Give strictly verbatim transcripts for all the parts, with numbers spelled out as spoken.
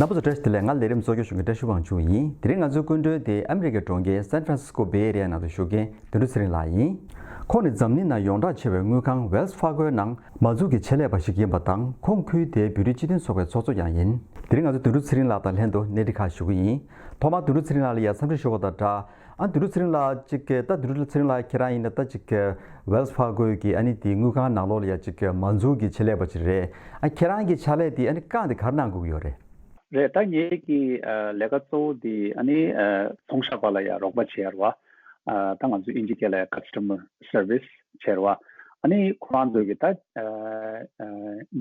ལྷག་པར་དུ་བཀྲ་ཤིས་བདེ་ལེགས། ང་ལས་རིམ་གཙོ་སྐྱོང་ཞུ་མཁན་བཀྲ་ཤིས་དབང་ཕྱུག་ཡིན། དེ་རིང་ང་ཚོའི་སྐུ་མགྲོན་དེ་ཨ་མི་རི་ཀའི་གྲོང་ཁྱེར་San Francisco Bay Area ནང་དུ་བཞུགས་མཁན་དོན་གྲུབ་ཚེ་རིང་ལགས་ཡིན། ཁོང་ནི་འཛམ་གླིང་ནང་ཡོངས་གྲགས་ཆེ་བའི་དངུལ་ཁང་Wells Fargo ནང་མ་འཛུགས་ཀྱི་ཆེད་ལས་པ་ཞིག་ཡིན་པ་དང་། ཁོང་ཁུལ་དེའི་བོད་རིགས་སྤྱི་མཐུན་ཚོགས་པའི་ཚོགས་གཙོ་ཡང་ཡིན། དེ་རིང་ང་ཚོ་དོན་གྲུབ་ཚེ་རིང་ལགས་དང་ལྷན་དུ་གནད་འགྲིག་ཁག་ཞུ་གི་ཡིན། ཐོག་མར་དོན་གྲུབ་ཚེ་རིང་ལགས་ལ་ཡ་འཚམས་འདྲི་ཞུ་བ་དང་སྦྲགས། ཨ་དོན་གྲུབ་ཚེ་རིང་ལགས་ཅིག་ད་དོན་གྲུབ་ཚེ་རིང་ལགས་ཁྱེད་རང་ཡིན་ན་ད་ཅིག་Wells Fargo གི་ཨ་ནི་དེ་དངུལ་ཁང་ནང་ལོགས་ལ་ཡ་ཅིག་མ་འཛུགས་ཀྱི་ཆེད་ལས་པ་ཅིག་རེད། ཨ་ཁྱེད་རང་གི་ཕྱག་ལས་དེ་ཨ་ནི་རྐང་དེ་ག་རེ་གནང་དགོས་ཀྱི་ཡོད་རེད། རེད། ད་ངེད་ཀྱི་ཨ་ལས་ཀ་གཙོ་བོ་དེ་ཨ་ནི་ཨ་ཚོང་ཤག་པ་ལ་ཡ་རོགས་པ་བྱེད་ཡ་རེད་བ། ཨ་ད་ང་ཚོ་ཨིན་ཇི་སྐད་ལ་ཡ་customer service བྱེད་ཡ་རེད་བ། ཨ་ནི་ཁོ་རང་ཚོ་གི་ད་ཨ་ཨ་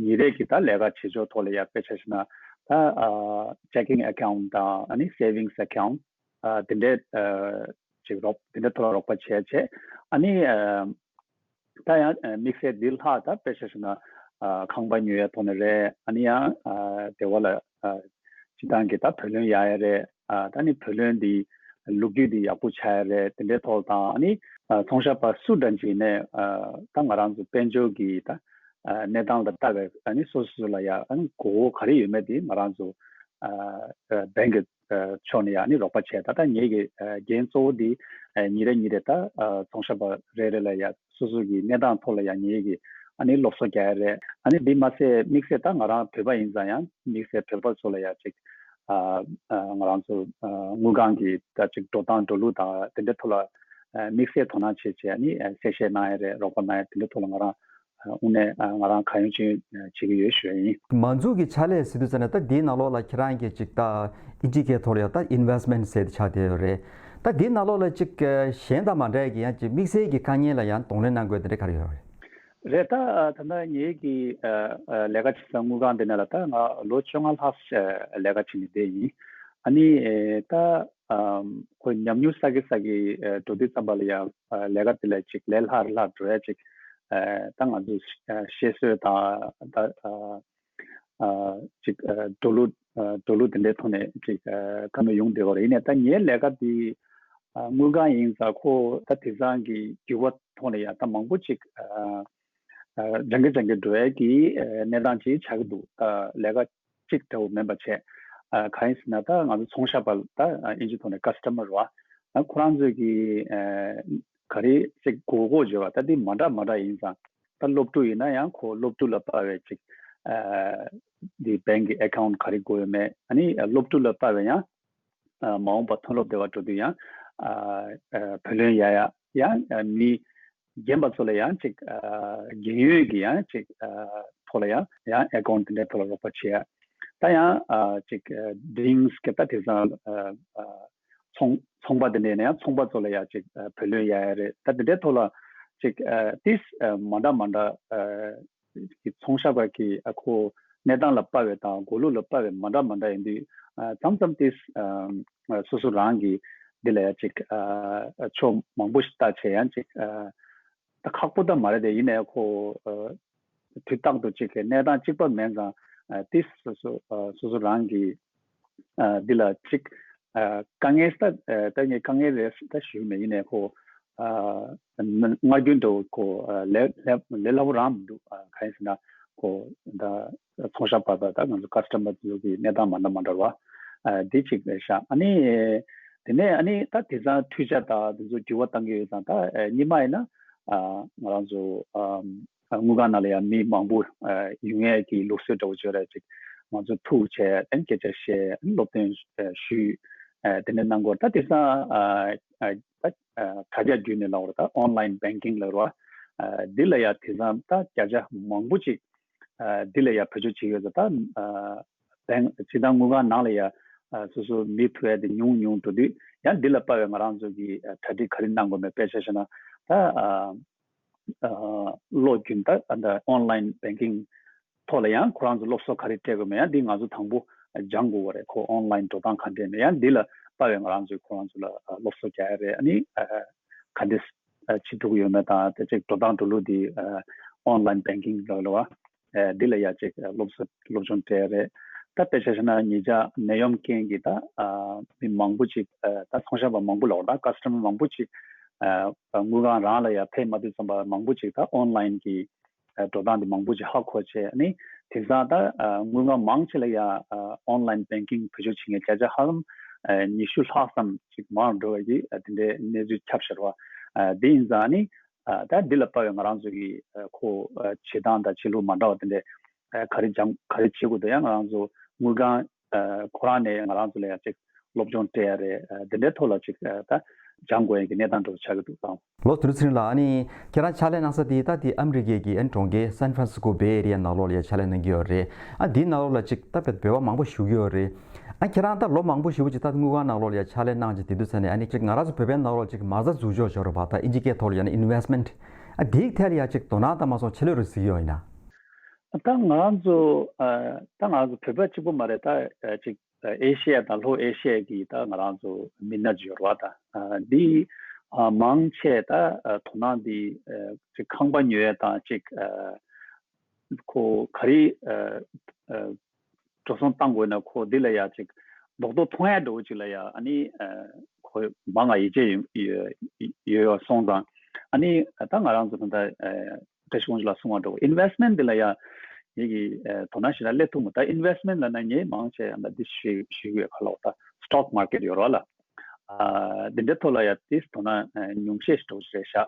ཉིན་རེ་གི་ད་ལས་ཀ་བྱེད་ཕྱོགས་ཐོག་ལ་ཡ་དཔེ་ཆ་བཞག་ན་ད་ཨ་checking account དང་ཨ་ནི་savings account ཨ་དེ་འདྲའི་ཨ་ཅིག་རོགས་དེ་འདྲའི་ཐོག་ལ་རོགས་པ་བྱས་བྱས། ཨ་ནི་ཨ་ད་ཡང་ཨ་དམིགས་བསལ་འདི་ལྷག་ད་དཔེ་ཆ་བཞག་ན་ཨ་ཁང་པ་ཉོ་ཡ་ཐོག་ནས་རེད། ཨ་ནི་ཡང་ཨ་སྡེ་བ་ལ་ཨ་སྤྱི་བཏང་གི་ད་བུ་ལོན་ཡག་ཡ་རེད། ཨ་ད་ནི་བུ་ལོན་འདི་ལོ་རྒྱུས་འདི་ཡག་པོ་ཆགས་ཡ་རེད། དེ་འདྲའི་ཐོག་དང་། ཨ་ནི་ཨ་ཚོང་ཤག་པ་སུ་འདྲ་ཅིག་ནས་ཨ་ད་ང་རང་ཚོ་དཔལ་འབྱོར་གྱི་ད་ཨ་གནས་སྟངས་ལ་ལྟ་བའི་ཨ་ནི་སོ་སོ་ལ་ཡ་ཨ་ནི་དགོས་མཁོ་ག་རེ་ཡོད་མེད་དེ་ང་རང་ཚོ་ཨ་ཨ་བེང་གི་ཨ་ཕྱོགས་ནས་ཡང་ནི་རོགས་པ་བྱས། ད་ལྟ་ངེད་ཀྱི་ཨ་འགན་གཙོ་བོ་འདི་ཨ་ཉིན་རེ་ཉིན་རེ་ད་ཨ་ཚོང་ཤག་པ་རེ་རེ་ལ་ཡང་སོ་སོ་གི་གནས་སྟངས་ཐོག་ལ་ཡང་ངེད་ཀྱི་ཨ་ནི་སློབ་གསོ་རྒྱག་ཡ་རེད། ཨ་ནི་འདི་མ་ཟད་དམིགས་བསལ་ད་ང་རང་བོད་པ་ཡིན་ཙང་ཡང་དམིགས་བསལ་བོད་པ་ཚོ་ལ་ཡང་ཅིག་ཨ་ཨ་ང་རང་ཚོ་ཨ་དངུལ་ཁང་གི་ད་ཅིག་འགྲོ་སྟངས་འགྲོ་ལུགས་དང་དེ་འདྲའི་ཐོག་ལ་ཨ་དམིགས་བསལ་དོ་སྣང་བྱེད་བྱས་ཨ་ནི་ཨ་གསལ་བཤད་གནང་ཡ་རེད། རོགས་པ་གནང་ཡ་དེ་འདྲའི་ཐོག་ལ་ང་རང་དངོས་གནས་ང་རང་གང་ཡོང་ཅི་ཡོང་བྱེད་ཀྱི་ཡོད་ཞུ་ཡ་ཡིན། མ་འཛུགས་ཀྱི་ཕྱག་ལས་ཟེར་དུས་ཙམ་ནས་ད་འདིའི་ནང་ལོགས་ལ་ཁྱེད་རང་གིས་ཅིག་ད་ཨིན་ཇི་སྐད་ཐོག་ལ་ཡང་ད་investment ཟེར་ཏེ་ཆགས་བསྡད་ཡོད་རེད། ད་འདིའི་ནང་ལོགས་ལ་ཅིག་གཞན་དང་མ་འདྲ་ཡ་གི་ཡང་ཅིག་དམིགས་བསལ་གྱི་དཀའ་ངལ་ལ་ཡང་གདོང་ལེན་གནང་དགོས་དེ་འདྲ་ག་རེ་ཡོད་རེད། རེད། ད་ད་ལྟ་ངེད་ཀྱི་ལས་ཀ་བྱེད་ས་དངུལ་ཁང་འདི་ནས་ལ་ད་ང་ལོ་བཅོ་ལྔ་ལྷག་ལས་ཀ་བྱེད་ནས་བསྡད་ཡིན། ཨ་ནི་ད་ཁོ་ཉམས་མྱོང་བསགས་ཀྱི་བསགས་ཀྱི་འགྲོ་དུས་ཙམ་པ་ལ་ཡང་ལས་ཀ་དེ་ལ་ཅིག་ལས་སླ་རུ་སླ་རུ་འགྲོ་ཡ་ཅིག་ད་ང་ཚོ་བཤད་སྲོལ་དང་ད་ཅིག་འགྲོ་ལུགས་འགྲོ་ལུགས་དེ་འདྲའི་ཐོག་ནས་ཅིག་བཀའ་མོལ་ཡོང་བསྡད་ཡོད་རེད། ཡིན་ནའི་ད་ངའི་ལས་ཀ་དེ་དངུལ་ཁང་ཡིན་ཙང་ཁོ་ད་དེང་སང་གི་འགྱུར་བ་ཐོག་ནས་ཡང་ད་མང་པོ་ཅིག་ལྗང་གི་ལྗང་གི་འགྲོ་ཡ་གི་གནས་སྟངས་ཅིག་ཆགས་ཀྱི་འདུག་ད་ལས་ཀ་གཅིག་འདྲ་བོ་མིན་པ་བྱས། གང་ཡིན་ཟེར་ན་ད་ང་ཚོ་ཚོང་ཤག་པ་ད་ཨིན་ཇི་ཐོག་ནས་ཀ་སི་ཊ་མར་རེད་བ། ཁོ་རང་ཚོས་ཀྱི་ག་རེ་ཅིག་དགོས་མཁོ་བརྗོད་པ་ད་འདི་མ་འདྲ་མ་འདྲ་ཡིན་ཙང་། ད་སློབ་ཕྲུག་ཡིན་ན་ཡང་ཁོ་སློབ་ཕྲུག་ལ་དཔག་པའི་ཅིག་འདི་བེང་གི་ཨེ་ཁའུན་ག་རེ་དགོས་ཡོད་མེད། ཨ་ནི་སློབ་ཕྲུག་ལ་དཔག་པའི་ཡང་མ་འོངས་པ་མཐོ་སློབ་སྡེ་བ་འགྲོ་དུས་ཡང་བུ་ལོན་ཡ་ཡ་ཡང་མི་རྒན་པ་ཚོ་ལ་ཡང་ཅིག་རྒན་ཡོལ་གྱི་ཡང་ཅིག་ཐོག་ལ་ཡང་ཡང་ཨེ་ཁའུན་དེ་འདྲའི་ཐོག་ལ་རོགས་པ་བྱེད་ཡ། ད་ཡང་ཅིག་ཌིང་སི་གི་ད་དེང་སང་ཚོང་ཚོང་པ་དེ་འདྲ་ཡིན་ན་ཡང་ཚོང་པ་ཚོ་ལ་ཡང་ཅིག་བུ་ལོན་ཡ་ཡ་རེད། ད་དེ་འདྲའི་ཐོག་ལ་ཅིག་ཏིས་མ་འདྲ་མ་འདྲ་གི་ཚོང་ཤག་པ་གི་ཁོ་གནས་སྟངས་ལ་དཔག་པའི་དང་དགོས་ལུགས་ལ་དཔག་པའི་མ་འདྲ་མ་འདྲ་ཡིན་དུས་མཚམས་མཚམས་ཏིས་སོ་སོ་རང་གི་འདི་ལ་ཡ་ཅིག་ཕྱོགས་མང་པོ་ཞིག་བལྟ་བྱས་ཡང་ཅིག་ད་ཁག་པོ་ད་མ་རེད་དེ། ཡིན་ནའི་ཁོ་དུས་རྟག་ཏུ་གཅིག་གི་གནས་སྟངས་གཅིག་པ་མིན་ཙང་། ཨ་དེ་སོ་སོ་ཨ་སོ་སོ་རང་གི་ཨ་འདི་ལ་གཅིག་ཨ་དཀའ་ངལ་ད་ཨ་ད་ངས་དཀའ་ངལ་རེད་ད་ཞུས་མེད། ཡིན་ནའི་ཁོ་ཨ་སྔར་རྒྱུན་འདྲ་བོ་ཁོ་ཨ་ལས་ལས་ལས་སླ་པོ་རང་མི་འདུག་ཨ་གང་ཡིན་ཟེར་ན་ཁོ་ད་ཚོང་ཤག་པ་དང་ད་ང་ཚོ་ཀ་སི་ཊ་མར་དེ་ཚོ་གི་གནས་སྟངས་མ་འདྲ་མ་འདྲ་བ་ཨ་འདི་གཅིག་རེད་ཤག་ཨ་ནི་དེ་ནས་ཨ་ནི་ད་དེང་སང་འཕྲུལ་ཆས་དང་དེ་ཚོ་འགྱུར་བ་གཏང་གི་ཡོད་ཙང་། ད་ཨ་སྔོན་མ་ཡིན་ན་ཨ་ང་རང་ཚོ་ཨ་དངུལ་ཁང་ནང་ལ་ཡང་མི་མང་པོ་ཨ་ཡོང་ཡས་ཀྱི་ལུགས་སྲོལ་འདྲ་བོ་ཅིག་ཡོད་རེད། ཅིག་ང་ཚོ་ཐུག་བྱས་ཨ་ནི་སྐད་ཆ་བཤད། ཨ་ནི་སློབ་སྟོན་ཨ་ཞུས། ཨ་དེ་འདྲ་གནང་གི་ཡོད་རེད། ད་དེང་སང་ཨ་ཨ་ད་ཨ་དྲ་རྒྱ་བརྒྱུད་ནས་ལབ་དགོས་རེད། ད་ཨོན་ལའིན་བེང་ཀིང་ལབ་དགོས་རེད་བ། ཨ་འདི་ལ་ཡང་དེང་སང་ད་བརྒྱ་ཆ་མང་པོ་ཅིག་ཨ་འདི་ལ་ཡང་བེད་སྤྱོད་བྱེད་ཀྱི་ཡོད་རེད། ད་ཨ་བེང་སྤྱིར་བཏང་དངུལ་ཁང་ནང་ལ་ཡང་ཨ་སོ་སོ་མི་ཐུག་ཡ་དེ་ཉུང་ཉུང་འགྲོ་དུས་ཡང་འདི་ལ་དཔག་པའི་ང་རང་ཚོ་གི་ཨ་གྲ་སྒྲིག་ག་རེ་གནང་དགོས་མེད། དཔེ་ཆ་བཞག་ན་ད་ཨ་ཨ་ལོ་རྒྱུན་ད་ཨ་ད་ཨོན་ལའིན་བེང་ཀིང་ཐོག་ལ་ཡང་ཁོ་རང་ཚོ་སློབ་གསོ་ག་རེ་སྤྲད་དགོས་མེད་ཡང་འདི་ང་ཚོ་དང་པོ་སྦྱང་དགོས་པ་རེད། ཁོ་ཨོན་ལའིན་འགྲོ་སྟངས་ག་འདྲས་མེད་ཡང་འདི་ལ་དཔག་པའི་ང་རང་ཚོས་ཁོ་རང་ཚོ་ལ་ཨ་སློབ་གསོ་རྒྱག་ཡ་རེད། ཨ་ནི་ཨ་ག་འདྲས་ཨ་བྱེད་ཐུབ་ཀྱི་ཡོད་མེད་དང་། དེ་ཅིག་འགྲོ་སྟངས་འགྲོ་ལུགས་འདི་ཨ་ཨོན་ལའིན་བེང་ཀིང་ལབ་ལབ་པ་ཨ་འདི་ལ་ཡ་ཅིག་ཨ་སློབ་གསོ་སློབ་སྦྱོང་སྤྲད་ཡ་རེད། ད་དཔེ་ཆ་བཞག་ན་ཉེ་ཆར་ནད་ཡམས་རྐྱེན་གྱིས་ད་ཨ་མི་མང་པོ་ཅིག་ཨ་ད་ཚོང་ཤག་པ་མང་པོ་ལབ་དགོས་རེད། ད་ཀ་སི་ཊ་མར་མང་པོ་ཅིག་ཨ་དངུལ་ཁང་རང་ལ་ཡ་ཕེབས་མ་ཐུབ་ཙམ་པ་མང་པོ་ཅིག་ད་ཨོན་ལའིན་གྱི་ འགྲོ་སྟངས་དེ་མང་པོ་ཅིག་ཧ་གོ་བྱས། ཨ་ནི་དེང་སང་ད་དངུལ་ཁང་མང་ཆེ་ལ་ཡ་online banking བེད་སྤྱོད་བྱེད་མཁན་བརྒྱ་ཆ་ཧ་ལམ་ཉི་ཤུ་ལྷག་ཙམ་ཅིག་མར་འགྲོ་བའི་གི་དེ་འདྲའི་གནས་ཚུལ་ཁྱབ་བཞག་པ་དེ་ཡིན་ཙང་། ཨ་ནི་ད་འདི་ལ་དཔག་པའི་ང་རང་ཚོ་གི་ཁོ་བྱེད་སྟངས་དང་བྱེད་ལུགས་མ་འདྲ་བ་དེ་འདྲའི་ག་རེ་སྦྱང་ག་རེ་བྱེད་དགོས་འདུག་ཡང་ང་རང་ཚོ་དངུལ་ཁང་ཁོ་རང་ནས་ང་རང་ཚོ་ལ་ཡང་ཅིག་སློབ་སྦྱོང་སྤྲད་ཡ་རེད། དེ་འདྲའི་ཐོག་ལ་ཅིག་ད་སྦྱང་དགོས་ཡ་གི་གནས་སྟངས་འདྲ་བོ་ཆགས་ཀྱི་འདུག་ད། ལགས་སོ། དེ་རིང་ཚེ་རིང་ལགས། ཨ་ནི་ཁྱེད་རང་ཕྱག་ལས་གནང་ས་དེ་ད་དེ་ཨ་མི་རི་ཀའི་གི་ཨ་ནི་གྲོང་ཁྱེར་San Francisco Bay Area ནང་ལོགས་ལ་ཡ་ཕྱག་ལས་གནང་གི་ཡོད་རེད། ཨ་དེའི་ནང་ལོགས་ལ་ཅིག་ད་བོད་པ་མང་པོ་བཞུགས་ཀྱི་ཡོད་རེད། ཨ་ཁྱེད་རང་ད་ལོ་མང་པོ་ཞེ་པོ་ཅིག་ད་དངུལ་ཁང་ནང་ལོགས་ལ་ཡ་ཕྱག་ལས་གནང་བྱས་དེ་དུས་ཙ་ནས། ཨ་ནི་ཅིག་ང་རང་ཚོ་བོད་པའི་ནང་ལོགས་ལ་ཅིག་མ་རྩ་འཛུགས་འཇོག་བྱས་རེད་པ། ད་ཨིན་ཇི་སྐད་ཐོག་ལ་ཡ་ཨིན་ཝེ་སི་མེན་ཊི། ཨ་དེའི་ཐད་ལ་ཡ་ཅིག་དོ་སྣང་ད་མ་སོང་ཆེ་ལོས་རེ་གཟིགས་ཡོད་ཡིན་ན། ད་ང་རང་ཚོ་ཨ་ད་ང་རང་ཚོ་བོད་པ་གཅིག་པོ་མ་རེད། ད་ཨ་ཅིག་ཨ་ཨེ་ཤི་ཡ་དང་ལྷོ་ཨེ་ཤི་ཡ་གི་ད་ང་རང་ཚོ་མི་སྣ་ཅིག་ཡོད་རེད་པ། ད་ཨ་འདི་ཨ་མང་ཆེ་ད་ཨ་དོ་སྣང་འདི་ཨ་ཅིག་ཁང་པ་ཉོ་ཡ་དང་ཅིག་ཨ་ཁོ་ག་རེ་ཨ་ཨ་འགྲོ་སོང་བཏང་དགོས་ན་ཁོ་འདི་ལ་ཡ་ཅིག་རྡོག་རྡོག་མཐོང་ཡ་འདྲ་བོ་ཅིག་ལ་ཡ། ཨ་ནི་ཨ་ཁོ་མང་ང་ཡིད་ཆེས་ཡོད་ཡོད་ཡོད་སོང་ཙང་། ཨ་ནི་ད་ང་རང་ཚོ་ད་ལྟ་ཨ་བཀྲ་ཤིས་དབང་ཕྱུག་ལགས་གསུངས་པ་འདྲ་བོ་ཨིན་ཝེ་སི་མེན་ཊི་འདི་ལ་ཡ་ངེད་ཀྱིས་ཨ་དོ་སྣང་ཞེ་དྲག་སླེབས་ཐུབ་མེད། ད་ཨིན་ཝེ་སི་མེན་ཊི་ལབ་ན་ངས་མང་ཆེ་ཨ་ད་འདི་ཞུ་ཞུ་གི་ཡོད། ག་ལབ་དགོས། ད་སི་ཊོག་མར་ཀེཊ་ཡོད་རེད་པ་ལགས། ཨ་འདི་འདྲའི་ཐོག་ལ་ཡ་ཏིས་དོ་སྣང་ཨ་ཉུང་ཤས་ཤིག་འདྲ་བོ་རེད་ཤག་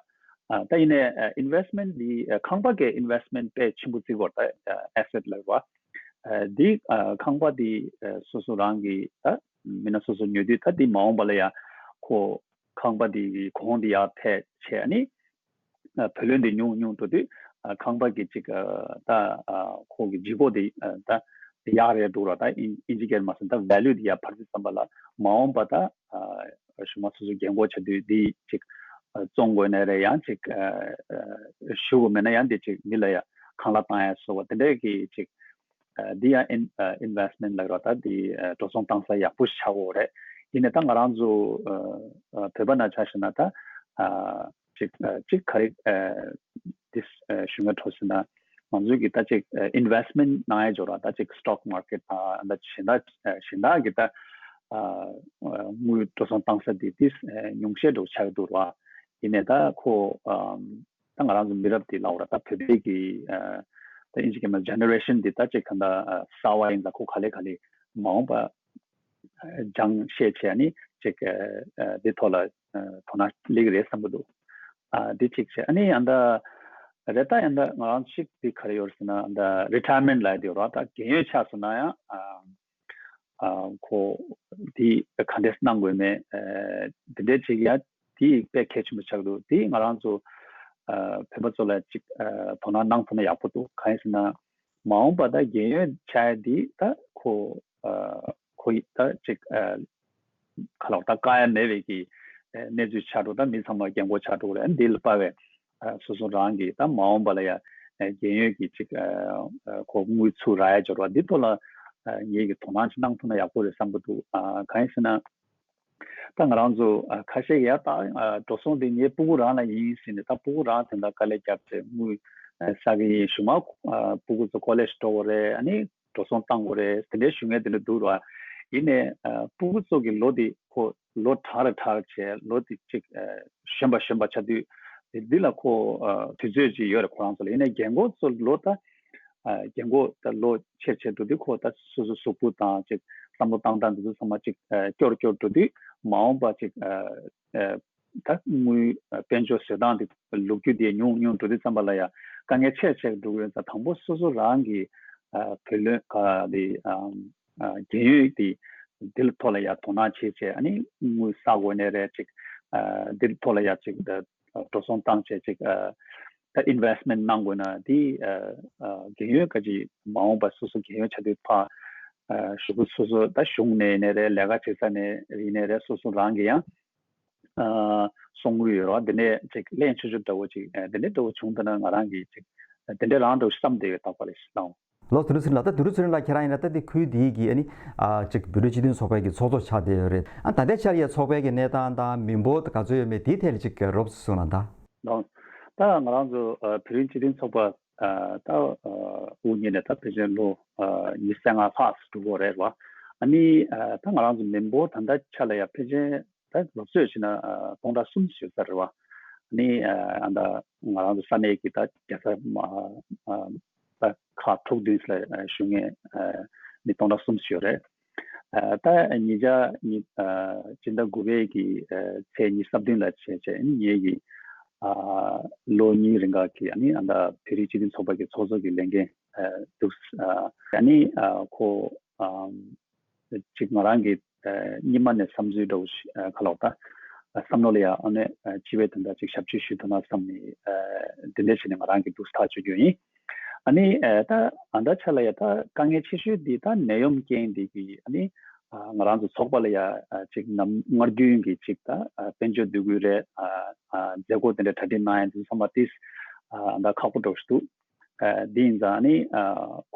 ཨ་ད་ཡིན་ནའི་ཨ་ཨིན་ཝེ་སི་མེན་ཊི་འདི་ཨ་ཁང་པ་གི་ཨིན་ཝེ་སི་མེན་ཊི་དཔེ་ཆེན་པོ་བརྩི་དགོས་རེད། ད་ཨ་ཨེ་སེ་ཊི་ལབ་པ་ཨ་འདི་ཨ་ཁང་པ་འདི་ཨ་སོ་སོ་རང་གི་ད་མི་སྣ་སོ་སོ་ཉོ་དུས། ད་འདི་མ་འོངས་པ་ལ་ཡ་ཁོ་ཁང་པ་འདི་གི་གོང་འདི་ཡར་འཕེལ་བྱས། ཨ་ནི་ཨ་བུ་ལོན་འདི་ཉུང་ཉུང་འགྲོ་དུས་ཨ་ཁང་པ་གི་ཅིག་ཨ་ད་ཨ་ཁོ་གི་ལྗིད་ཁོག་འདི་ཨ་ད་ཡག་རེད་འདུག་ར། ད་ཨིན་ཨིན་ཇི་སྐད་མ་སོང་། ད་ཝེ་ལུ་འདི་ཡར་འཕར་དུས་ཙམ་པ་ལ་མ་འོངས་པ་ད་ཨ་གཞུག་མ་སོ་སོ་རྒན་གོག་ཆགས་དུས་འདི་ཅིག་ཨ་བཙོང་དགོས་ན་རེད། ཡང་ཅིག་ཨ་ཨ་ཞུ་དགོས་མེད་ན་ཡང་འདི་ཅིག་མི་ལ་ཡ་ཁང་གླ་བཏང་ཡ་སོགས་པ་དེ་འདྲའི་གི་ཅིག་ཨ་འདི་ཡང་ཨིན་ཨ་ཨིན་ཝེ་སི་མེན་ཊི་ལབ་ར། ད་འདི་ཨ་འགྲོ་སོང་བཏང་ས་ཡག་པོ་ཞིག་ཆགས་ཡོད་རེད། ཡིན་ནའི་ད་ང་རང་ཚོ་ཨ་ཨ་བོད་པ་ནང་ཆ་བཞག་ན་ད་ཨ་ཅིག་ཨ་ཅིག་ག་རེ་ཨ་འདི་ཨ་ཞུ་ངེས་འགྲོ་ཟེར་ན། ང་ཚོའི་གི་ད་ཅིག་ཨ་ཨིན་ཝེ་སི་མེན་ཊི་གནང་ཡ་ཅིག་ཡོད་ར། ད་ཅིག་སི་ཊོག་མར་ཀེཊ་དང་ད་གཞན་དག་ཨ་གཞན་དག་གི་ད་ཨ་ཨ་དངུལ་འགྲོ་སོང་བཏང་ས་འདི་ཏིས་ཨ་ཉུང་ཤས་འདྲ་བོ་ཆགས་ཀྱི་འདུག་ར། ཡིན་ནའི་ད་ཁོ་ཨ་ད་ང་རང་ཚོ་མི་རབས་འདི་ལབ་དགོས་ར། ད་བོད་པའི་གི་ཨ་ད་ཨིན་ཇི་སྐད་མ་ཇེ་ནེ་རེ་ཤན་འདི་ད་ཅིག་གང་ལྟར་ཨ་གསར་པ་ཡིན་ཙང་ཁོ་ག་ལེ་ག་ལེ་མ་འོངས་པ་ཨ་སྦྱང་ཤེས་བྱས་ནི་ཅིག་ཨ་ཨ་འདི་ཐོག་ལ་ཨ་དོ་སྣང་སླེབས་ཀྱི་རེད་བསམ་གྱི་འདུག་ཨ་འདི་གཅིག་བྱས། ཨ་ནི་ཡང་ད་རེད། ད་ཡང་ད་ང་རང་ཅིག་འདི་ག་རེ་ཡོད་ཟེར་ན། ད་རི་ཊ་ཡར་མེན་ཊི་ལབ་ཡ་འདི་ཡོད་ར། ད་རྒན་ཡོལ་ཆགས་སོང་ན་ཡང་ཨ་ཨ་ཁོ་འདི་ག་འདྲས་གནང་དགོས་མེད་ཨ་འདི་འདྲས་ཅིག་ཡ་འདི་དཔེ་གལ་ཆེན་པོ་ཆགས་འདུག་འདི་ང་རང་ཚོ་ཨ་བོད་པ་ཚོ་ལ་ཅིག་ཨ་དོ་སྣང་གནང་ཐུབ་ན་ཡག་པོ་འདུག་གང་ཡིན་ཟེར་ན་མ་འོངས་པ་ད་རྒན་ཡོལ་ཆགས་ཡ་འདི་ད་ཁོ་ཨ་ཁོ་ཡི་ད་ཅིག་ཨ་ག་ལབ་དགོས། ད་བཀག་ཡ་མེད་པའི་གི་ཨ་གནས་ཚུལ་ཆགས་འགྲོ། ད་མི་ཚང་མ་རྒན་གོག་ཆགས་འགྲོ་གི་རེད། འདི་ལ་དཔག་པའི་ཨ་སོ་སོ་རང་གི་ད་མ་འོངས་པ་ལ་ཡ་ཨ་རྒན་ཡོལ་གྱི་ཅིག་ཨ་ཨ་ཁོ་དངུལ་ཚུར་རག་ཡ་ཅིག་ཡོད་ར། འདི་ཐོག་ལ་ཨ་ངེད་ཀྱིས་དོ་སྣང་ཅིག་གནང་ཐུབ་ན་ཡག་པོ་རེད་བསམ་གྱི་འདུག་ཨ་གང་ཡིན་ཟེར་ན། ད་ང་རང་ཚོ་ཨ་ཁ་ཤས་ཀྱིས་ཡ་ད་ཨ་འགྲོ་སོང་འདི་ངའི་སྤུ་གུ་རང་ལ་ཡིན་ཟེར་ནས། ད་སྤུ་གུ་རང་དེ་འདྲ་དཀའ་ལས་བརྒྱབ་བྱས་དངུལ་ཨ་བསགས་ཀྱི་ཡིན། གཞུག་མ་ཨ་སྤུ་གུ་ཚོ་ཀོ་ལེཇ་འགྲོ་དགོས་རེད། ཨ་ནི་འགྲོ་སོང་བཏང་དགོས་རེད། དེ་འདྲའི་ཞུ་མཁན་དེ་འདྲ་འདུག་ར། ཡིན་ནའི་ཨ་སྤུ་གུ་ཚོ་གི་ལོ་དེ་ཁོ་ལོ་དྲག་རེ་དྲག་རེ་བྱས། ལོ་དེ་གཅིག་ཨ་གཞོན་པ་གཞོན་པ་ཆགས་དུས་དེ་འདི་ལ་ཁོ་ཨ་དུས་ཚོད་ཅིག་ཡོད་རེད་ཁོ་རང་ཚོ་ལ། ཡིན་ནའི་རྒན་གོག་ཚོ་ལོ་ད་ཨ་རྒན་གོག་ད་ལོ་ཆེར་ཆེར་འགྲོ་དུས་ཁོ་ད་སོ་སོ་གཟུགས་པོ་དང་ཅིག་བསམ་བློ་བཏང་སྟངས་འདི་ཚོ་ཚང་མ་ཅིག་ཨ་སྐྱོ་རུ་སྐྱོ་རུ་འགྲོ་དུས་མ་འོངས་པ་ཅིག་ཨ་ཨ་ད་དངུལ་ཨ་དཔལ་འབྱོར་བཟོ་སྟངས་དེ་ལོ་རྒྱུས་དེ་ཉུང་ཉུང་འགྲོ་དུས་ཙམ་པ་ལ་ཡ་དཀའ་ངལ་ཆེ་ཆེ་འགྲོ་གི་ཡོད་ཙང་། དང་པོ་སོ་སོ་རང་གི་ཨ་བུ་ལོན་ག་དེ་ཨ་ཨ་རྒན་ཡོལ་དེ་འདི་ལ་ཐོག་ལ་ཡ་དོ་སྣང་བྱེད་བྱས། ཨ་ནི་དངུལ་བསགས་དགོས་ནའི་རེད། ཅིག་ཨ་འདི་ལ་ཐོག་ལ་ཡ་ཅིག་ཨ་འགྲོ་སོང་བཏང་བྱས། ཅིག་ཨ་ད་ཨིན་ཝེ་སི་མེན་ཊི་གནང་དགོས་ན་འདི་ཨ་ཨ་རྒན་ཡོལ་ག་ཅིག་མ་འོངས་པ་སོ་སོ་རྒན་ཡོལ་ཆགས་དུས་ཕར་ཨ་གཞུག་གུ་སོ་སོ་ད་གཞུང་ནས་ཡིན་ནའི་རེད། ལས་ཀ་བྱེད་ས་ནས་ཡིན་ནའི་རེད། སོ་སོ་རང་གི་ཡང་ཨ་གསོག་དངུལ་ཡོད་རེད་པ། འདི་ནས་ཅིག་ལེན་ཆོག་ཆོག་འདྲ་བོ་ཅིག་ཨ་འདི་འདྲ་འདྲ་བོ་བྱུང་ཐུབ་ན་ང་རང་གིས་ཅིག་ཨ་འདི་འདྲ་རང་འདྲ་བོ་བསམ་བསྡད་ཡོད། རྟག་པར་རེ་ཞིག་ལའང་། ལགས་སོ། དུ་རུ་ཚུན་ལ་ད་དུ་རུ་ཚུན་ལ་ཁྱེད་རང་ཡིན་ན་ད་འདི་ཁུལ་འདིའི་གི་ཨ་ནི་ཨ་ཅིག་བོད་རིགས་སྤྱི་མཐུན་ཚོགས་པའི་གི་ཚོགས་གཙོ་ཆགས་བསྡད་ཡོད་རེད། ཨ་ད་ལྟའི་ཆར་ཡ་ཚོགས་པའི་གི་གནས་སྟངས་དང་མི་འབོར་ད་ག་ཚོད་ཡོད་མེད་དེའི་ཐད་ལ་ཅིག་རོབ་ཙམ་གསུངས་ན་ད། ལགས། ད་ང་རང་ཚོ་ཨ་བོད་རིགས་སྤྱི་མཐུན་ཚོགས་པ་ཨ་ད་ཨ་དབུ་བརྙེས་ནས་ད་ཕལ་ཆེར་ལོ་ཨ་ཉི་ཤུ་རྩ་ལྔ་ལྷག་ཙམ་འགྲོ་གི་ཡོད་རེད་པ། ཨ་ནི་ཨ་ད་ང་རང་ཚོ་མི་འབོར་ད་ལྟའི་ཆ་ལ་ཡ་ཕལ་ཆེར་ད་ལོ་ཚོད་བྱས་ན་ཨ་སྟོང་ཕྲག་གསུམ་ཞིག་ཡོད་ས་རེད་པ། ནི་ཨ་ད་ང་རང་ཚོ་ས་གནས་ཀྱི་ད་རྒྱལ་ས་ཨ་ཨ་ད་ཁག་དྲུག་བདུན་ལ་ཨ་བཞུགས་མཁན་ཨ་མི་སྟོང་ཕྲག་གསུམ་ཞིག་ཡོད་རེད། ཨ་ད་ཉིས་བརྒྱ་ཉི་ཨ་སྤྱི་ཟླ་དགུ་པའི་གི་ཨ་ཚེས་ཉི་ཤུ་རྩ་བདུན་ལ་བྱས་བྱས་ཨ་ནི་ངེད་ཀྱི་ཨ་ལོ་གཉིས་རིང་ག་གི་ཨ་ནི་ཨ་ད་བོད་རིགས་སྤྱི་མཐུན་ཚོགས་པ་གི་ཚོགས་གཙོ་གི་ལས་འགན་ཨ་འདུག་ཨ་ནི་ཨ་ཁོ་ཨ་ཅིག་ང་རང་གི་ཨ་སྔོན་མ་ནས་བསམ་ཚུལ་འདྲ་བོ་ཞིག་ཨ་ག་ལབ་དགོས་ད། བསམ་བློ་ལ་ཡང་ཨ་ནི་ཨ་སྤྱི་པའི་དོན་དག་ཅིག་ཞབས་ཕྱི་ཞུ་ཐུབ་ན་བསམ་ནས་ཨ་འདི་འདྲ་བྱས་ནས་ང་རང་གི་འདུག་སེ་ཐག་གཅོད་རྒྱུ་ཡིན། ཨ་ནི་ཨ་ད་ཨ་ད་ཆ་ལ་ཡ་ད་དཀའ་ངལ་ཆེ་ཤོས་འདི་ད་ནད་ཡམས་རྐྱེན་འདི་གི་ཨ་ནི་ཨ་ང་རང་ཚོ་ཚོགས་པ་ལ་ཡ་ཨ་ཅིག་ནམ་སྔར་རྒྱུན་གྱི་ཅིག་ད་ཨ་དཔལ་འབྱོར་འདུ་འགོད་རེད། ཨ་ཨ་མཛད་སྒོ་དེ་འདྲ་གྲ་སྒྲིག་གནང་ཡ་འདི་ཚང་མ་ཏིས་ཨ་ད་ཁག་པོ་འགྲོ་བཞིན་འདུག་ཨ་འདི་ཡིན་ཙང་ཨ་ནི་ཨ་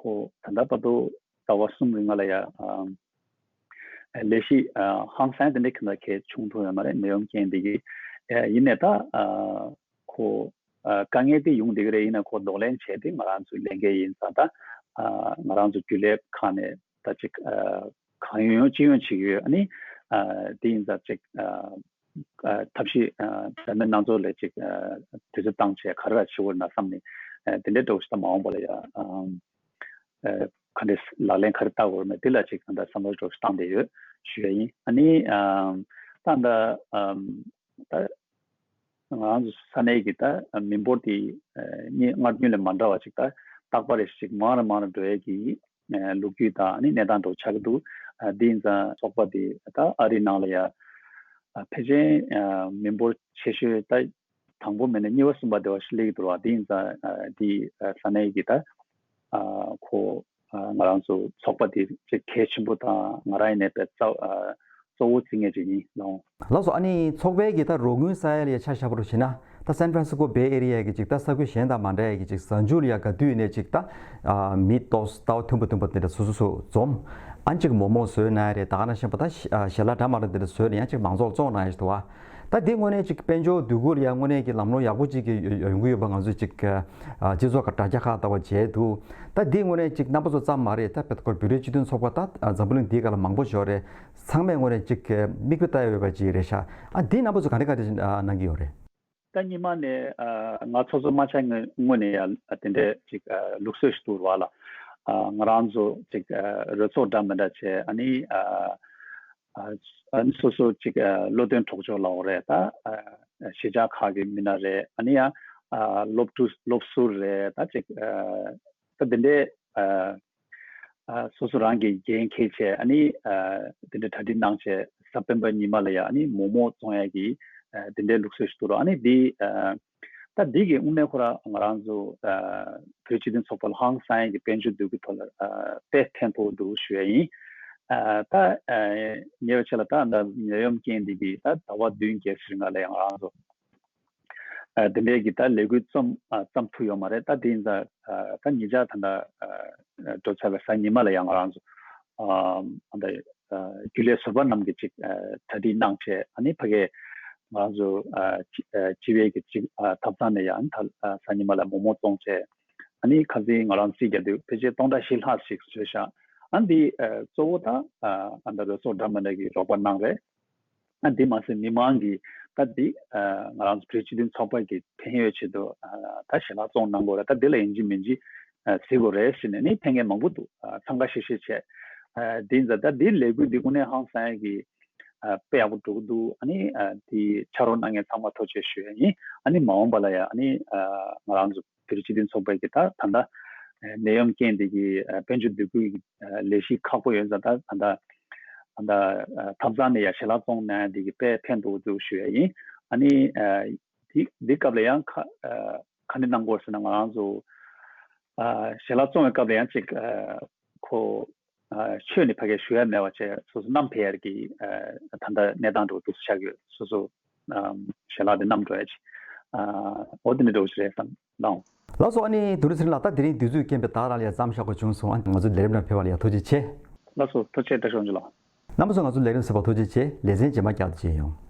ཁོ་ད་ལྟ་བར་དུ་ཟླ་བ་གསུམ་རིང་ལ་ཡ་ཨ་ལས་གཞི་ཨ་ཧང་སང་དེ་འདྲ་གི་ནང་གས་བྱུང་ཐུབ་ཡོད་མ་རེད། ནད་ཡམས་རྐྱེན་འདི་གིས་ཨ་ཡིན་ནའི་ད་ཨ་ཁོ་ཨ་དཀའ་ངལ་དེ་ཡོང་བསྡད་ཀྱི་རེད། ཡིན་ན་ཁོ་གདོང་ལེན་བྱས་ཏེ་ང་རང་ཚོའི་ལས་འགན་ཡིན་ཙང་ད་ཨ་ང་རང་ཚོ་རྒྱུན་ལས་ཁག་ནས་ད་ཅིག་ཨ་གང་ཡོང་ཡོང་ཅི་ཡོང་བྱེད་ཀྱི་ཡོད། ཨ་ནི་ཨ་དེ་ཡིན་ཙང་ཅིག་ཨ་ཨ་ཐབས་ཤེས་ཨ་འདྲ་མིན་སྣ་ཚོགས་ལ་ཅིག་ཨ་དུས་ཚོད་བཏང་བྱས་ག་རེ་ར་བྱེད་དགོས་ན་བསམ་ནས་ཨ་དེ་འདྲའི་འདྲ་བོ་ཞིག་ད་མ་འོངས་པ་ལ་ཡ་ཨ་ཨ་ག་འདྲས་ལག་ལེན་ག་རེ་བསྟར་དགོས་རེད་མེད་དེ་ལ་ཅིག་ད་ལྟ་བསམ་བློ་འདྲ་བོ་ཞིག་བཏང་བསྡད་ཡོད་ཞུ་ཡ་ཡིན། ཨ་ནི་ཨ་ད་ད་ཨ་ད་ང་རང་ཚོ་ས་གནས་ཀྱི་ད་མི་འབོར་དེ་ཨ་ནི་སྔར་རྒྱུན་ལས་མ་འདྲ་བ་ཅིག་ད་རྟག་པར་རེ་ཞིག་མང་རུ་མང་རུ་འགྲོ་ཡ་གི་ཨ་ལོ་རྒྱུས་དང་ཨ་ནི་གནས་སྟངས་འདྲ་བོ་ཆགས་ཀྱི་འདུག་ཨ་འདི་ཡིན་ཙང་ཚོགས་པ་འདི་ད་ཨ་རིའི་ནང་ལ་ཡ་ཨ་ཕལ་ཆེར་ཨ་མི་འབོར་ཆེ་ཤོས་ད་དང་པོ་མིན་ན་གཉིས་པ་གསུམ་པ་དེ་བ་ཞིག་སླེབས་ཀྱི་འདུག་བ། འདི་ཡིན་ཙང་ཨ་འདི་ཨ་ས་གནས་ཀྱི་ད་ཨ་ཁོ་ཨ་ང་རང་ཚོ་ཚོགས་པ་འདི་ཅིག་གལ་ཆེན་པོ་དང་ང་རང་ཡིན་ནའི་དཔེ་རྩ་ཨ་གཙོ་བོ་བརྩི་མཁན་ཅིག་ཡིན་ལགས། ལགས་སོ། ཨ་ནི་ཚོགས་པའི་གི་ད་རོགས་དངུལ་ས་ཡ་ལ་ཡ་ཆ་བཞག་པ་རུ་བྱས་ན། ད་སན་ཧྥ་རན་སི་ཀོ་བེ་ཨེ་རི་ཡ་གི་ཅིག་ད་ས་ཁུལ་གཞན་དང་མ་འདྲ་ཡ་གི་ཅིག་གཟའ་མཇུག་ལ་ཡ་ག་དུས་ནས་ཅིག་ད་ཨ་མི་ཏོག་ཙམ་ལྟ་བ་མཐུན་པ་མཐུན་པ་དེ་འདྲ་སོ་སོ་སོ་འཛོམས། ཨ་ནི་ཅིག་མོག་མོག་བཟོས་གནང་ཡ་རེད། ད་ག་ནང་བཞིན་པ་ད་ཞལ་ལག་འདྲ་མ་འདྲ་དེ་འདྲ་བཟོས་ནས་ཡང་ཅིག་མང་ཚོགས་བཙོང་གནང་ཡ་ཞིག་འདུག་བ། ད་དེ་དངོས་གནས་ཅིག་དཔལ་འབྱོར་འདུ་འགོད་ལ་ཡ་དངོས་གནས་ཀྱི་ལམ་ལྷོང་ཡག་པོ་ཅིག་གི་ཡོང་གི་ཡོད་པ་ང་ཚོས་ཅིག་སྤྱི་ཚོགས་ཁག་དྲ་རྒྱ་ཁག་ལྟ་བ་བྱས་འདུག་ད་དེ་དངོས་གནས་ཅིག་རྣམ་པ་ཚོ་ཙམ་མ་རེད། ད་བོད་སྐོར་བོད་རིགས་སྤྱི་མཐུན་ཚོགས་པ་ད་འཛམ་བུ་གླིང་འདིའི་སྒང་ལ་མང་པོ་ཞིག་ཡོད་རེད། ཚང་མས་དངོས་གནས་ཅིག་མིག་དཔེ་ལྟ་ཡ་ཡོད་པ་ཅིག་རེད་ཤག་ཨ་འདི་རྣམ་པ་ཚོ་ག་འདྲ་ག་འདྲ་གནང་གི་ཡོད་རེད། ད་སྔོན་མ་ནས་ཨ་ང་ཚོ་ཚོ་མ་ཆགས་སྔོན་སྔོན་ནས་ཡང་དེ་འདྲའི་ཅིག་ཨ་ལུགས་སྲོལ་ཞིག་འདུག་བ་ལ། ཨ་ང་རང་ཚོ་ཅིག་ཨ་རོལ་ཚོགས་འདྲ་མི་འདྲ་བྱས་ཨ་ནི་ཨ་ཨ་ཨ་ནི་སོ་སོ་ཅིག་ཨ་བློ་འདོན་གྲོགས་མཆོག་ལབ་དགོས་རེད། ད་ཨ་གཞིས་ཆགས་ཁག་གི་མི་སྣ་རེད། ཨ་ནི་ཡང་ཨ་སློབ་ཕྲུག་སློབ་ཟུར་རེད། ད་ཅིག་ཨ་ད་དེ་འདྲའི་ཨ་ཨ་སོ་སོ་རང་གི་འགན་འཁྱེར་བྱས་ཨ་ནི་ཨ་དེ་འདྲའི་གྲ་སྒྲིག་གནང་བྱས་གཟའ་སྤེན་པ་ཉི་མ་ལ་ཡ་ཨ་ནི་མོག་མོག་བཙོང་ཡ་གི་ཨ་དེ་འདྲའི་ལུགས་སྲོལ་ཞིག་འདུག་ར། ཨ་ནི་འདི་ཨ་ད་འདི་གི་དངོས་གནས་ཁོ་ར་ང་རང་ཚོ་ཨ་བོད་སྤྱི་མཐུན་ཚོགས་པ་ལ་ཧང་སང་ཡ་གི་དཔལ་འབྱོར་འདུ་འགོད་ཐོག་ལ་ཨ་དཔེ་ཕན་ཐོགས་འདུག་ཞུ་ཡ་ཡིན། ཨ་ད་ཨ་ཉེ་བའི་ཆར་ལ་ད་ད་ནད་ཡམས་རྐྱེན་འདི་གི་ད་ཟླ་བ་བདུན་བརྒྱད་ཙམ་རིང་ལ་ཡ་ང་རང་ཚོ་ཨ་དེ་འདྲའི་གི་ད་ལས་འགུལ་རྩོམ་ཨ་རྩོམ་ཐུབ་ཡོད་མ་རེད། ད་དེ་ཡིན་ཙང་ཨ་ད་ཉེ་ཆར་ད་ལྟ་ཨ་འགྲོ་ཚར་བའི་གཟའ་ཉི་མ་ལ་ཡང་ང་རང་ཚོ་ཨ་ད་ཨ་རྒྱུན་ལས་ཟུར་པ་རྣམས་ཀྱིས་ཅིག་ཨ་གྲ་སྒྲིག་གནང་བྱས་ཨ་ནི་ཕ་གིའི་ང་རང་ཚོ་ཨ་སྤྱི་ཨ་སྤྱི་པའི་གི་ཅིག་ཨ་ཐབ་ཚང་ནས་ཡང་ད་ཨ་གཟའ་ཉི་མ་ལ་མོག་མོག་བཙོང་བྱས་ཨ་ནི་ཁ་སང་ང་རང་རྩིས་རྒྱག་དུས་ཕལ་ཆེར་སྟོང་ཕྲག་བཞི་ལྷག་ཞིག་བཟོས་ཤག་ཨ་འདི་ཨ་གཙོ་བོ་ད་ཨ་ཨ་ད་རོལ་ཚོགས་འདྲ་མི་འདྲ་གིས་རོགས་པ་གནང་རེད། ཨ་འདི་མ་ཟད་མི་མང་གིས་ད་འདི་ཨ་ང་རང་ཚོ་བོད་སྤྱི་མཐུན་ཚོགས་པ་གི་ཕན་ཡོད་ཆེད་དུ་ཨ་ད་ཞལ་ལག་བཙོང་གནང་དགོས་རེད། ད་འདི་ལ་ཡིན་གཅིག་མིན་གཅིག་ཨ་གཟིགས་དགོས་རེད་ཟེར་ནས་ནི་ཕེབས་མཁན་མང་པོ་འདུག་ཨ་འཚང་ཁ་ཤིག་ཤིག་བྱས། ཨ་འདི་ཡིན་ཙང་ད་འདི་ལས་འགུལ་འདི་དངོས་གནས་ཧང་སང་ཡ་གི་ཨ་དཔེ་ཡག་པོ་འགྲོ་གི་འདུག་ཨ་ནི་ཨ་འདི་ཕྱག་རོགས་གནང་མཁན་ཚང་མ་ཐུགས་རྗེ་ཆེ་ཞུ་ཡ་ཡིན། ཨ་ནི་མ་འོངས་པ་ལ་ཡ་ཨ་ནི་ཨ་ང་རང་ཚོ་བོད་རིགས་སྤྱི་མཐུན་ཚོགས་པའི་གི་ད་ད་ལྟ་ནད་ཡམས་རྐྱེན་འདི་གི་དཔལ་འབྱོར་འདུ་འགོད་ཀྱི་ལས་གཞི་ཁག་པོ་ཡོད་ཙང་ད་ད་ལྟ་ད་ལྟ་ཐབ་ཚང་ནས་ཡ་ཞལ་ལག་བཙོང་གནང་ཡ་འདི་གི་དཔེ་ཕན་ཐོགས་འདུག་ཞུ་ཡ་ཡིན། ཨ་ནི་འདི་འདི་སྐབས་ལ་ཡང་ཁ་ག་འདྲ་གནང་དགོས་ཟེར་ན་ང་རང་ཚོ་ཞལ་ལག་བཙོང་བའི་སྐབས་ལ་ཡང་ཅིག་ཁོ་ཆོས་ནི་ཕ་གིར་ཞུ་ཡ་མེད་པ་བྱས་སོ་སོ་བསྣམས་ཕེབས་ཡ་གི་ད་ལྟ་གནས་སྟངས་འདྲ་བོ་འདུག་ཆགས་ཡོད། སོ་སོ་ཞལ་ལག་དེ་བསྣམས་འགྲོ་ཡ་ཅིག་འོ་དེ་འདྲ་འདྲ་བོ་ཞིག་རེད་བསམ་ལགས། ལགས་སོ། ཨ་ནི་དུ་རི་ཚེ་རིང་ལགས། ད་དེ་རིང་དུས་ཚོད་རྐྱེན་པས་ད་རང་ལ་ཡ་མཚམས་བཞག་དགོས་བྱུང་སོང་། ཨ་ང་ཚོའི་ལས་རིམ་ནང་ཕེབས་པ་ལ་ཡ་ཐུགས་རྗེ་ཆེ། ལགས་སོ། ཐུགས་རྗེ་ཆེ། བཀྲ་ཤིས་དབང་ཕྱུག་ལགས། རྣམ་པ་ཚོ་ང་ཚོའི་ལས་རིམ་གཟིགས་པར་ཐུགས་རྗེ་ཆེ། ལེ་ཚན་རྗེས་མ་བསྐྱར་དུ་མཇལ་ཡོང་།